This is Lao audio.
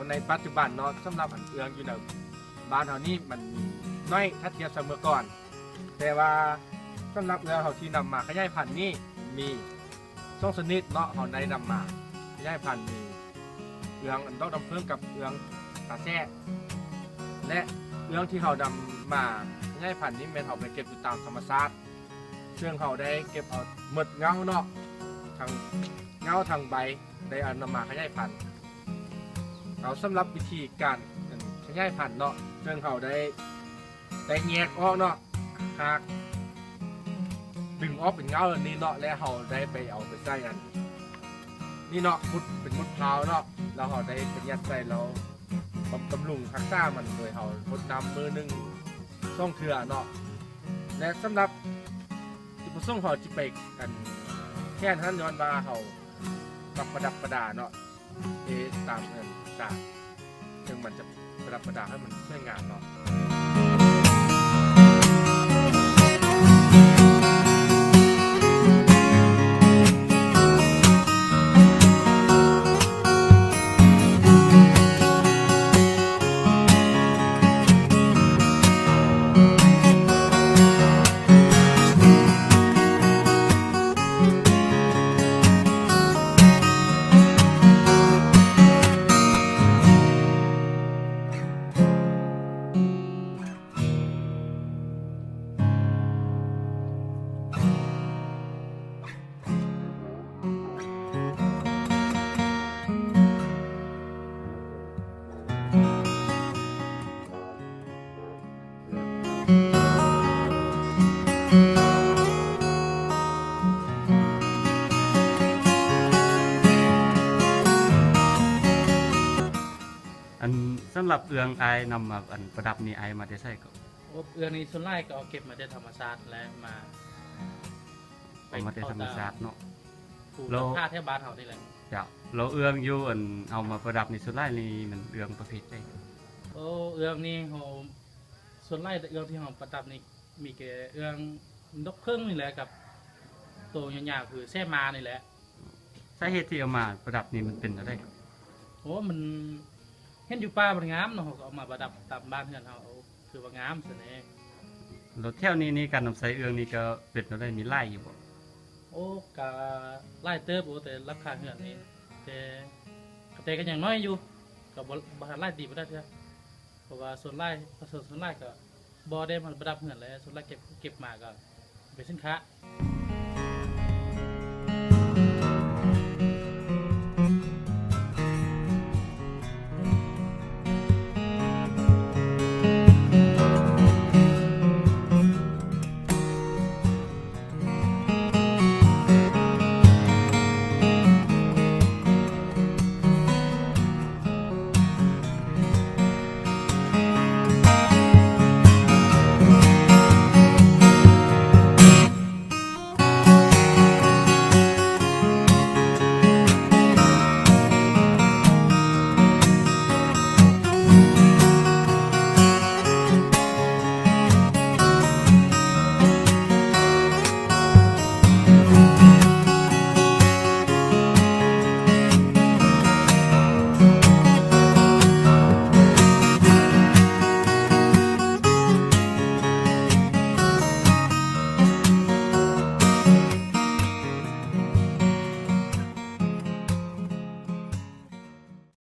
ໃນປັດຈຸບັນເນາະ ສຳລັບອັນເອື້ອງຢູ່ໃນບ້ານເຮົານີ້ມັນມີໜ້ອຍຖ້າທຽບໃສ່ເມື່ອກ່ອນ, ແຕ່ວ່າສຳລັບເອື້ອງເຮົາທີ່ນຳມາຂະຫຍາຍພັນນີ້ມີສອງຊະນິດເນາະ ເຮົາໄດ້ນຳມາຂະຫຍາຍພັນ ມີເອື້ອງອັນດອກນ້ຳເຜິ້ງກັບເອື້ອງຕາແຊະ ແລະ ເອື້ອງທີ່ເຮົານຳມາຂະຫຍາຍພັນນີ້ແມ່ນເຮົາໄປເກັບຢູ່ຕາມທຳມະຊາດ ເຊິ່ງເຮົາໄດ້ເກັບເອົາໝົດເຫງົ້າເນາະ ທັງເຫງົ້າທັງໃບ ໄດ້ເອົານຳມາຂະຫຍາຍພັນ. ເອົາສຳລັບວິທີການ ອັນ ຂະຫຍາຍພັນເນາະ ເຊິ່ງເຮົາໄດ້ ໄດ້ແຍກອອກເນາະ ຮາກ ດຶງອອກເປັນເຫງົ້າແບບນີ້ເນາະ ແລະ ເຮົາໄດ້ໄປເອົາໄປໃສ່ອັນນີ້ເນາະ ຂຸດເປັນຂຸດພາວເນາະ ແລ້ວເຮົາໄດ້ໄປຍັດໃສ່ ແລ້ວບຳ ບຳລຸງຮັກສາມັນ ໂດຍເຮົາຫົດນ້ຳມື້ໜຶ່ງສອງເທື່ອເນາະ. ແລະ ສຳລັບຈຸດປະສົງເຮົາຊິໄປ ອັນ ແຂວນຫັ້ນ ຍ້ອນວ່າເຮົາມັກປະດັບປະດາເນາະ ເຮັດຕາມເຮືອນຕ່າງ ເຊິ່ງມັນຈະປະດັບປະດາໃຫ້ມັນສວຍງາມເນາະ. ອັນ ສຳລັບເອື້ອງອ້າຍນຳມາ ອັນ ປະດັບນີ້ ອ້າຍມາແຕ່ໃສເກາະ? ໂອ້ ເອື້ອງນີ້ສ່ວນຫຼາຍກໍເອົາເກັບມາແຕ່ທຳມະຊາດແຫຼະ ມາ ເອົາມາແຕ່ທຳມະຊາດເນາະ ປູກ ແລ້ວ ແຖວບ້ານເຮົານີ້ແຫຼະ. ເຈົ້າ ແລ້ວເອື້ອງຢູ່ ອັນ ເອົາມາປະດັບນີ້ ສ່ວນຫຼາຍນີ້ມັນເອື້ອງປະເພດໃດ? ໂອ້ ເອື້ອງນີ້ເຮົາ ສ່ວນຫຼາຍເອື້ອງທີ່ເຮົາປະດັບນີ້ ມີແຕ່ເອື້ອງດອກເຜິ້ງນີ້ແຫຼະ ກັບໂຕຍາວໆ ຄືແຊມານີ້ແຫຼະ. ສາເຫດທີ່ເອົາມາປະດັບນີ້ມັນເປັນແນວໃດ? ໂອ້ ມັນເຫັນຢູ່ປ່າມັນງາມເນາະ ເຮົາກໍເອົາມາປະດັບຕາມບ້ານເຮືອນເຮົາ ເອົາ ຄືວ່າງາມຊັ້ນແຫຼະ. ແລ້ວແຖວນີ້ນີ້ ການນຳໃຊ້ເອື້ອງນີ້ກໍເປັນແນວໃດ ມີຫຼາຍຢູ່ບໍ່? ໂອ້ ກະຫຼາຍເຕີບ ໂອ້ ແຕ່ຫຼັງຄາເຮືອນນີ້ ແຕ່ ແຕ່ກໍຍັງນ້ອຍຢູ່ ກໍບໍ່ ບໍ່ທັນຫຼາຍຕີປານໃດເທື່ອ ເພາະວ່າສ່ວນຫຼາຍ ປະຊາຊົນສ່ວນຫຼາຍກໍບໍ່ໄດ້ມາປະດັບເຮືອນແຫຼະ ສ່ວນຫຼາຍເກັບ ເກັບມາກໍເປັນສິນຄ້າ.